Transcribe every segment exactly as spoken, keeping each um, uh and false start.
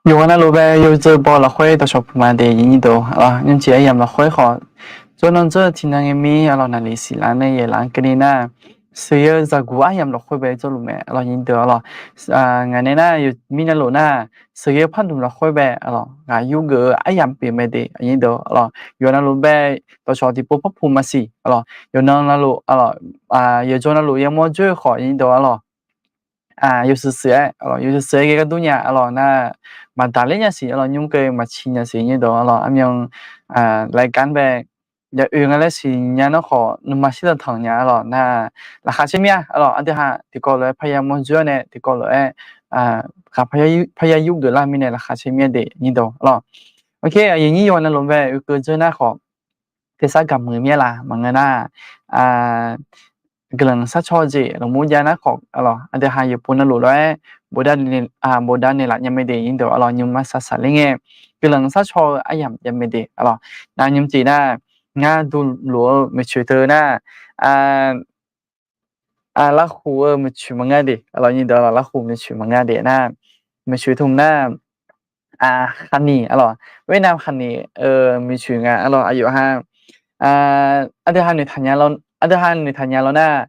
Yawqghaq navluf bae yawzeu baw lafkhoer dawqshawq puq ma de, aqnyir deuq-awr, nymrcif aryamq lafkhoer khawf, jawrnan dzeur tiqnan ngae mir arlawq, naqliq siqlar nae yaeqlaf-anr keuvni nar, sheuqyae-eu zaqguq aryamq lafkhoer bae jawrluf mae arlawq, aqnyir deuq arlawq. Ngaq nae nar, mirnav luf nar, sheuqyae-eu pardmq lafkhoer bae arlawq, ghaq yurgeuf-eu aryamq pyeuf mae de, aqnyir deuq arlawq. Yawqghaq navluf bae dawqshawq tiqpov par puq maqsiq arlawq. Yawqnan navluf arlawq, yawqjawr navluf yamawr dzoer-eu khawf, aqnyir deuq arlawq, yawshuif shuif-aer arlawq, yawshuif shuif-aer ghae gar dur nya arlawq nar, maqdaq ler nya siq arlawq, nymr keuv maqciq nya siq, aqnyir deuq arlawq. Armyan laeqgar bae ya oe nga laer siqnya nar khawf, nuima shirdanq tanq nya arlawq nar, laqkhaq caer mir-a arlawq. Aqdui ha tiqkawv lof-aer parya mawr dzoer-awr nae, tiqkawv lof-aer ghaq parya yurgeuf lar mirnae laqkhaq caer mir-a de, aqnyir deuq arlawq. Aqyuif aqnyir yawqghaq navluf bae oekeuv dzeur nar khawf, tersar gaq muiq mir-a laf maqngeur nar, guiqlanq sharcaw-eu jeq lafmur jav nar khawf arlawq, aqdui ha yawqpov navluf lof-aer bofdav naeqlaf nya mae de, aqnyir deuq arlawq. Nymr ma saqsaq ler ngae, guiqlanq sharcaw-eu aryamq jav mae de arlawq. Nar nymrcif nar, ngar duq luf-eu maeqtsoeq teu nar, larkhoq-eu maeqtsoeq maqngeur de arlawq, aqnyir deuq arlawq. Larkhoq maeqtsoeq maqngeur de nar, maeqtsoeq tmq nar, khaqniq arlawq. Khoernav khaqniq-eu maeqtsoeq nga arlawq. Aqyawf ha, aqdui ha noeqtaq nya law, aqdui ha noeqtaq nya law nar,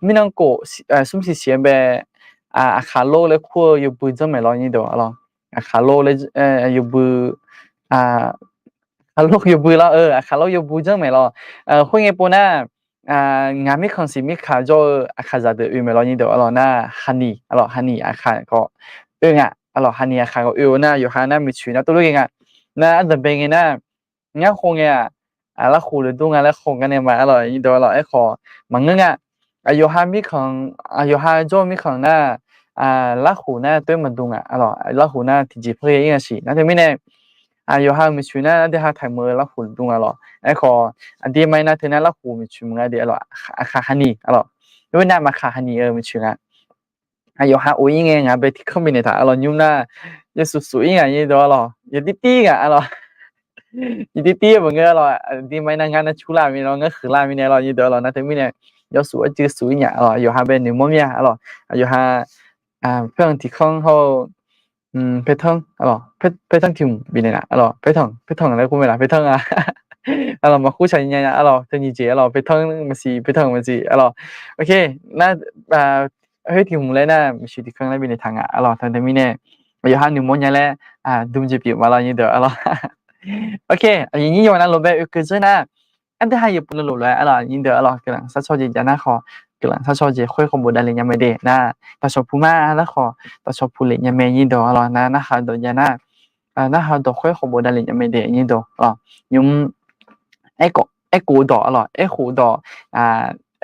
mirnan khof smr siq siq-aer bae, aqkhaq lor laer kur-eu yawbui janr maeq law, aqnyir deuq arlawq. Aqkhaq lor laer, yawbui, aqkhaq lor yawbui law-eu, aqkhaq lor yawbui janr maeq law. Khoerngae pov nar, ngaq mirkhanq siq mirkaq jawr-eu aqkhaqzaq deuq oe maeq law, aqnyir deuq arlawq. Nar khaqniq arlawq, khaqniq aqkhaq khawf oe nga arlawq. Khaqniq aqkhaq khawf oe-eu nar, yawqha nar maeqtsoeq nar tov lof ghae nga. Nar ardanq bae ngae nar, ngar khawf ngae-aq, larkhoq lef dur nga laer khawf gar nae ma arlawq, aqnyir deuq arlawq. Aerkhawf maqngeur nga. Aqyawf ha mirkhanq, aqyawf ha jawr-eu mirkhanq nar, larkhoq nar toer maqdm nga arlawq. Larkhoq nar tiqjeq par ghae-ir nga siq. Nar teumirnae, aqyawf ha-euq maeqtsoeq nar aqdui ha taqmeuq-eu larkhoq lef dur nga lawq. Aerkhawf aqdir ma-ir nar teu nar larkhoq maeqtsoeq maqngeur de arlawq. Aqkhaq khaqniq arlawq. Khoernav maqkhaq khaqniq-eu maeqtsoeq nga. Aqyawf ha of-ir ngae ngaq bae tiqkanr bifnaeq taq arlawq. Nymr nar, yawshuif shuif-ir ngaq, aqnyir deuq arlawq. Yawdir tir ngaq arlawq. Yawdir tir maqngeur arlawq. Aqdir ma-ir nar ngar nar cur lar mirnae lawr, ngar huiq lar mirnae arlawq, aqnyir deuq arlawq. Nar teumirnae, yawshuif arcuiv shuif-ir nya arlawq. Aqyawf ha bae noeqmawr mir-a arlawq. Aqyawf ha, paerkhanq tiqkanr hawr-eu, paertanr, paertanr tiq mq bifnaeq laf arlawq. Paertanq, paertanq laer kur mae laf, paertanr-a. Arlawq, maqkur shaq nya nya arlawq, teunyiq jeq arlawq, paertanr maqsiq, paertanq maqsiq arlawq. Ok, nar, khoer tiq mq laer nar, maeqshi tiqkanr laer bifnaeq taq nga arlawq. Teumirnae, aqyawf ha noeqmawr nya laer, dm jeq pyeuf ma lawr, aqnyir deuq arlawq. Ok, aqyuif aqnyir yawqghaq navluf bae oekeuv dzeur nar, aqdui ha yawqpov navluf lof-aer arlawq, aqnyir deuq arlawq. Guiqlanq sharcaw jeq jav nar khawf, guiqlanq sharcaw jeq khoer khawf bofdav lef nya mae de nar, dawqshawq puq ma laer khawf dawqshawq puq lef nya mae, aqnyir deuq arlawq. Nar narhaq dawq jav nar, narhaq dawq khoer khawf bofdav lef nya mae de, aqnyir deuq arlawq. Nymr aerkhof dawq arlawq, aerkhof dawq,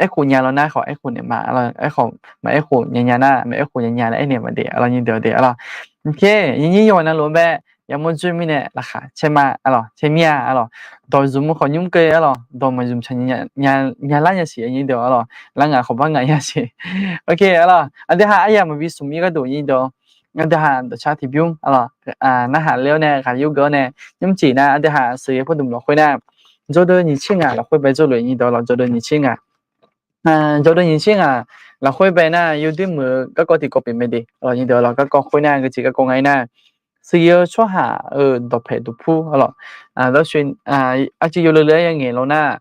aerkhof nya law nar khawf aerkhof naeq ma arlawq. Aerkhawf maq aerkhof nya nya nar, maq aerkhof nya nya laer aernaeq ma de arlawq, aqnyir deuq de arlawq. Ok, aqyuif aqnyir yawqghaq navluf bae yamawr dzoer mirnae laqkhaq caer ma arlawq, caer mir-a arlawq. Dawq zmq-eu khawf nymr keuv arlawq, dawq maq zmq tsaq nya lar nya siq, aqnyir deuq arlawq. Lar ngaq khawf bar ngaq nya siq. Ok arlawq, aqdui ha aryamq maqbi smq-ir gharduq, aqnyir deuq, aqdui ha dawqcar tiqbymr arlawq, narhaq ler-awr nae ghaq yurgeuf-awr nae, nymrcif nar aqdui ha sheuqyae pardmq lafkhoer nar, jawrdeuv nyiq tser ngaq lafkhoer bae jawrluf, aqnyir deuq arlawq. Jawrdeuv nyiq tser ngaq, jawrdeuv nyiq tser ngaq lafkhoer bae nar, yawdoer muiq-eu garkawv tiqkawv pyeuf mae de arlawq, aqnyir deuq arlawq. Garkawv khoer nar, geujeq garkawv nga-ir nar, sheuqyae-eu tsawrhaq-euq dawqpaeq duqpur arlawq, arcuiv yawleu leu-aer yangaeq law nar,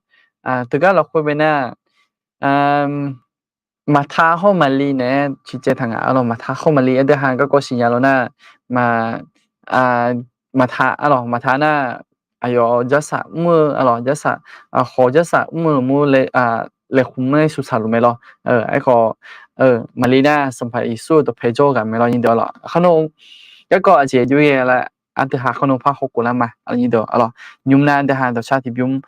teugar lafkhoer bae nar, Maqta hawr Maqli naeq-aer ciqcaev taq ngaq arlawq. Maqta hawr Maqli aqdui ha garkawv siqnya law nar, Maqta arlawq, Maqta nar, aqyawf jarsaq mr-eu arlawq, jarsaq, khawf jarsaq mr-eu mur laeqhmq mr-aer shuqsaq luf mae lawr. Aerkhawf, Maqli nar Sanqpaq Yeqsur-euq dawqpae jawr-eu ghaq mae lawr, aqnyir deuq arlawq. Khar nawr garkawv aqjeq jov-ir laer, aqdui ha khar nawr par hawkhof lar ma, aqnyir deuq arlawq. Nymr nar aqdui ha dawqcar tiqbymr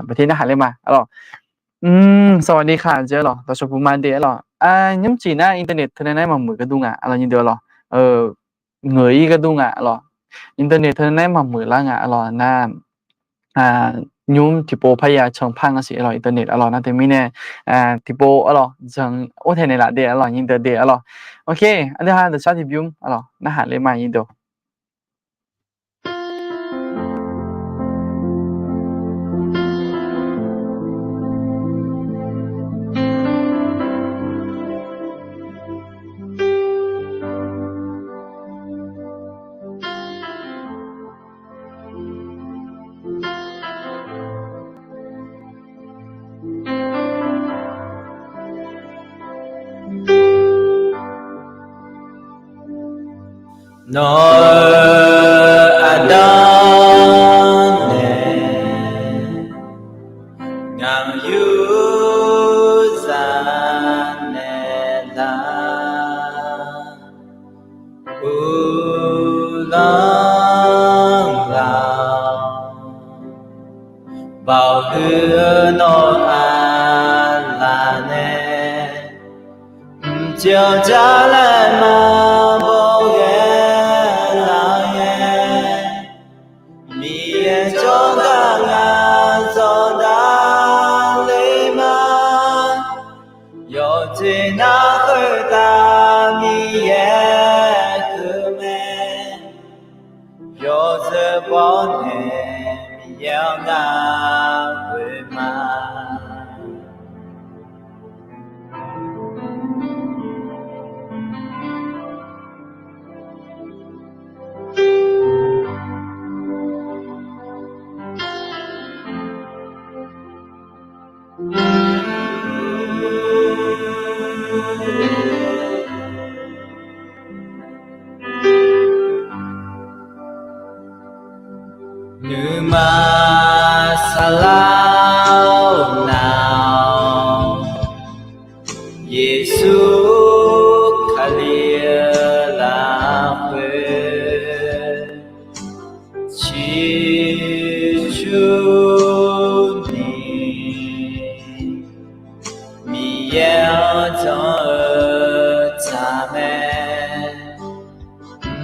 baqter narhaq ler ma arlawq. สวัสดีค่ะ jeq arlawq, dawqshawq puq ma de arlawq. Nymrcif nar internet teunae nar maqmuiq gharduq ngaq arlawq, aqnyir deuq arlawq. Ngeur-ir gharduq ngaq arlawq. Internet teunae nar maqmuiq lar ngaq arlawq nar, nymr tiqpov parya canpar nga siq arlawq, internet arlawq. Nar teumirnae tiqpov arlawq, jan or taeq naeqlaf de arlawq, aqnyir deuq de arlawq. Ok, aqdui ha dawqcar tiqbymr arlawq, narhaq ler ma, aqnyir deuq. Nawq-euq aqda nae ngaq-euq yurzaq naeqlaf, uvlanr laf-awq. Baoq huiq-eu nawq-euq aqlaf nae mqjawr jar laer maqbaw ghae laf ngae, Miqyaer jawrgar ngaq zanqdaq le ma. Yawqjeq nar khoertav Miqyaer huiq mae. Yawzeu bawr nae Miqyaer-anr ngar ghoe ma. Nuima saqlar-eu nar-awr, Yeqsur Kali-eu lafkhoer ciqcurni Miqyaer-anr jan-eu tsaq mae.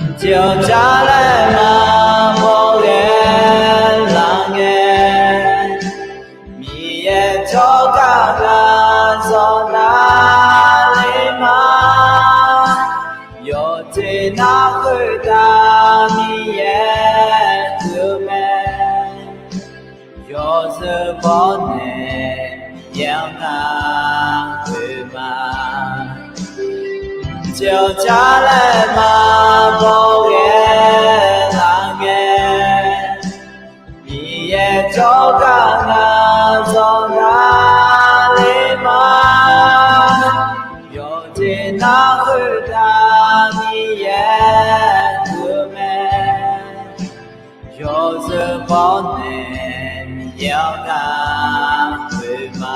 Mqjawr jar laer maqbaw ghae laf ngae, Miqyaer jawrgar ngaq zanqdaq le ma. Yawqjeq nar khoertav Miqyaer huiq-eu mae. Yawzeu bawr nae Miqyaer-anr ngar ghoe ma. Mqjawr jar laer maqbaw ghae laf ngae, Miqyaer jawrgar ngaq zanqdaq le ma. Yawqjeq nar khoertav Miqyaer huiq-eu mae. Yawzeu bawr nae Miqyaer-anr ngar ghoe ma.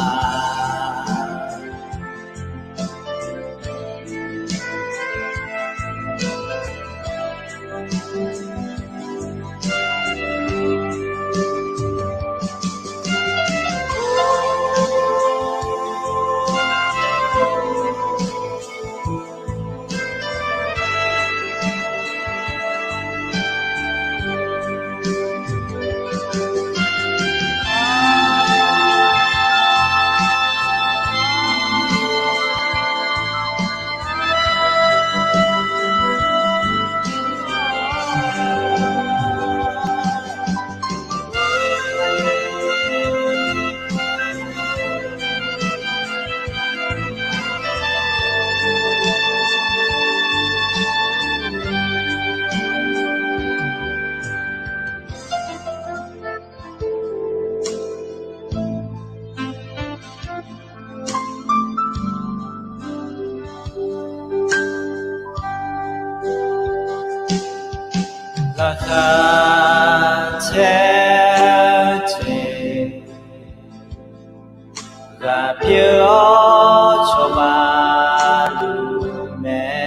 Laqkhaq caer-eu jeq ghaq pyeuf-awr cawba luf mae.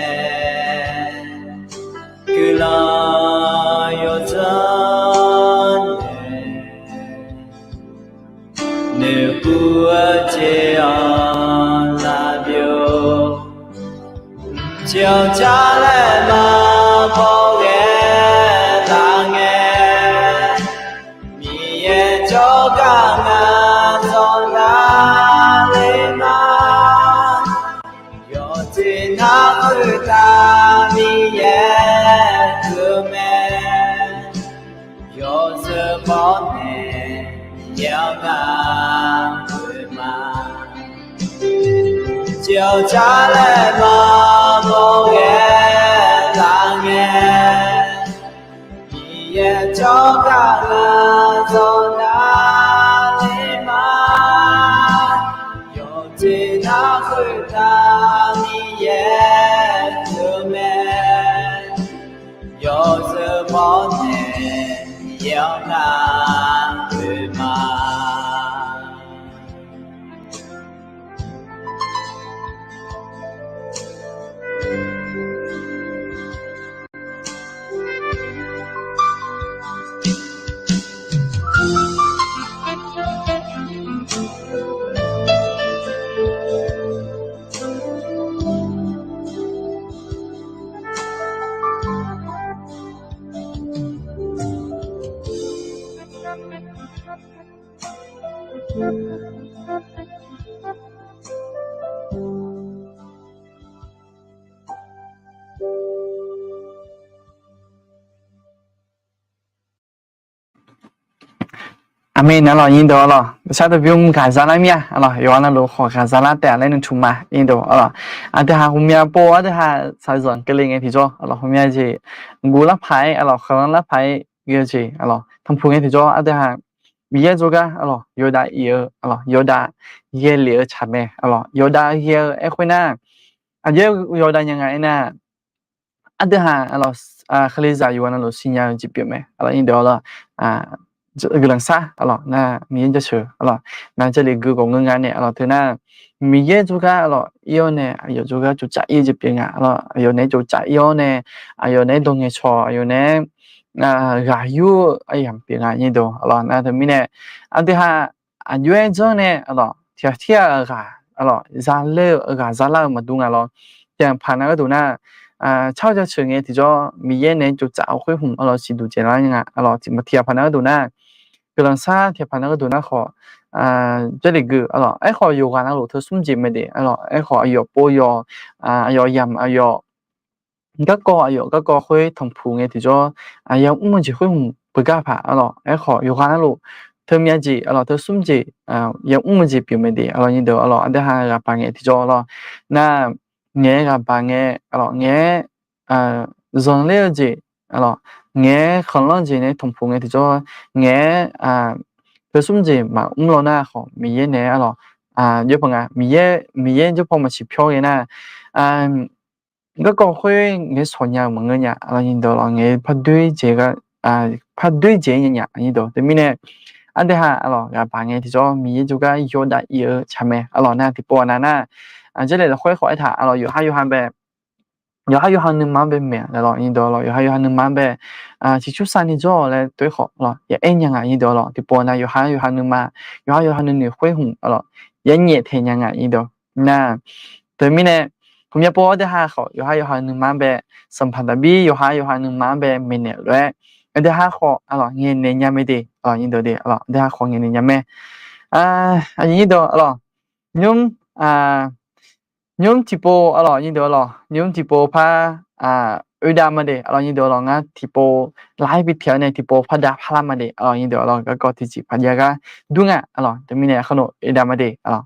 Guiqlanq yawdzanr nae noeqpuq-eu jeq-anr lavbyov. Mqjawr jar laer maqbaw ghae laf ngae, Miqyaer jawrgar ngaq zanqdaq le ma. Yawqjeq nar khoertav Miqyaer huiq-eu mae. Yawzeu bawr nae Miqyaer-anr ngar ghoe ma. Mqjawr jar laer maqbaw ghae laf ngae, Miqyaer jawrgar ngaq zanqdaq le ma. Yawqjeq nar khoertav aer-eu mae. Yawzeu mawr nae Miqyaer-anr ngar oe ma. Aqmeq. Aqlawq, iqdawq aqlawq, sar dawqbymr ghaqzaq lar mir-a aqlawq, yawqghaq navluf khawf ghaqzaq lar taef-a laer nuitmq ma iqdawq aqlawq. Aqdui haq ghawqmya pov aqdui haq shaqzanq keuvle ngae tiqjawr aqlawq, ghawqmya jeq guv lar paq-aer aqlawq, khanqlanr lar paq-aer ghae-eu jeq aqlawq, tanqpuq ngae tiqjawr aqdui haq Miqyaer jawrgar aqlawq yawdav iq-eu aqlawq, yawdav ghaelef-eu tsaq mae aqlawq, yawdav ghae-eu aer khoernar, aqjox yawdav nya nga aernar, aqdui haq aqlawq, Kalizaq yawqghaq navluf siqnya-eu jeq pyeuf mae aqlawq, iqdawq aqlawq, guiqlanq sar aqlawq, nar Miqyaer jaceuq aqlawq, nar Jarlif gui khawf ngeur nga nae aqlawq, teunar Miqyaer jawrgar aqlawq ir-awr nae aqyawf jawrgar tsovtsaf ir-eu jeq pyeuf nga aqlawq, aqyawf naeq-aer tsovtsaf ir-awr nae aqyawf naeq-aer dawq ngaeqcawq, aqyawf naeq-aer ghaq yur-eu aryamq pyeuf nga iqdawq aqlawq. Nar teumirnae aqdui haq aqjox-aer janr nae aqlawq tiq ghaq tir-aq ghaq aqlawq zaler-eu ghaq zalar-eu maqdur nga lawr. Tiqghaq paq nav gharduq nar, car-eu jaceuq ngae tiqjawr Miqyaer naeq-aer tsovtsaf-eu khoer hmq aqlawq siqduq dzaeqlar nga aqlawq, tiqmaq tiqghaq paq nav gharduq nar, guiqlanq sar tiqghaq paq nav gharduq nar khawf, Jarlif gui aqlawq, aerkhawf yawqghaq navluf teu smr jeq mae de aqlawq, aerkhawf aqyawf pov yawq, aqyawf yamq aqyawf garkawv aqyawf garkawv khoer tanqpuq ngae tiqjawr, yamr-eu jeq khoer hmq beugar paq aqlawq, aerkhawf yawqghaq navluf teu myav jeq aqlawq, teu smr jeq, yamr-eu jeq pyeuf mae de aqlawq, iqdawq aqlawq, aqdui haq ghaq baq ngae tiqjawr aqlawq, nar ngaeq-aer ghaq baq ngae aqlawq, ngaeq-aer zanqler-eu jeq aqlawq, ngaeq-aer khanqlanr jeq nae tanqpuq ngae tiqjawr, ngaeq-aer teu smr jeq maqmr law nar khawf Miqyaer naeq-aer aqlawq, jawr paw nga, Miqyaer jawr paw maqsiq pyawr ghae nar, garkawv khoer ngaeq-aer sawq nya-eu maqngeur nya aqlawq, iqdawq aqlawq, ngaeq-aer pardoer jeq, pardoer jeq-aer nya nya iqdawq. Teumirnae aqdui haq aqlawq ghaq baq ngae tiqjawr Miqyaer jawrgar yawdav iq-eu tsaq mae aqlawq. Nar tiqpov aqnav nar, Jarlif lafkhoer khawf aertaq aqlawq, yawqha yawqha bae yawqha yawqha nuima-anr bae maeq aqlawq, iqdawq aqlawq, yawqha yawqha nuima-anr bae ciqcursav ni jawr-awq laer tov-aer khawf aqlawq, ya aer nya nga iqdawq aqlawq. Tiqpov aqnav yawqha yawqha nuima, yawqha yawqha nuinoeq khoer hmq aqlawq, ya nyaef taeq nya nga iqdawq. Nar teumirnae ghawqmya pov aqdui haq khawf yawqha yawqha nuima-anr bae, Sanqpaq Daqbir yawqha yawqha nuima-anr bae maeqnaeq lof-aer, aqdui haq khawf aqlawq ngaeqnaeq nya mae de aqlawq, iqdawq de aqlawq, aqdui haq khawf ngaeqnaeq nya mae. Aqyuif iqdawq aqlawq, nymr, nymr tiqpov aqlawq, iqdawq aqlawq, nymr tiqpov par oedav ma de aqlawq, iqdawq aqlawq, ngar tiqpov laf-aer bi taeq-awr nae tiqpov par dav parlar ma de aqlawq, iqdawq aqlawq, garkawv tiqjeq paq jav gar dur nga aqlawq, teumirnae khar nawq oedav ma de aqlawq.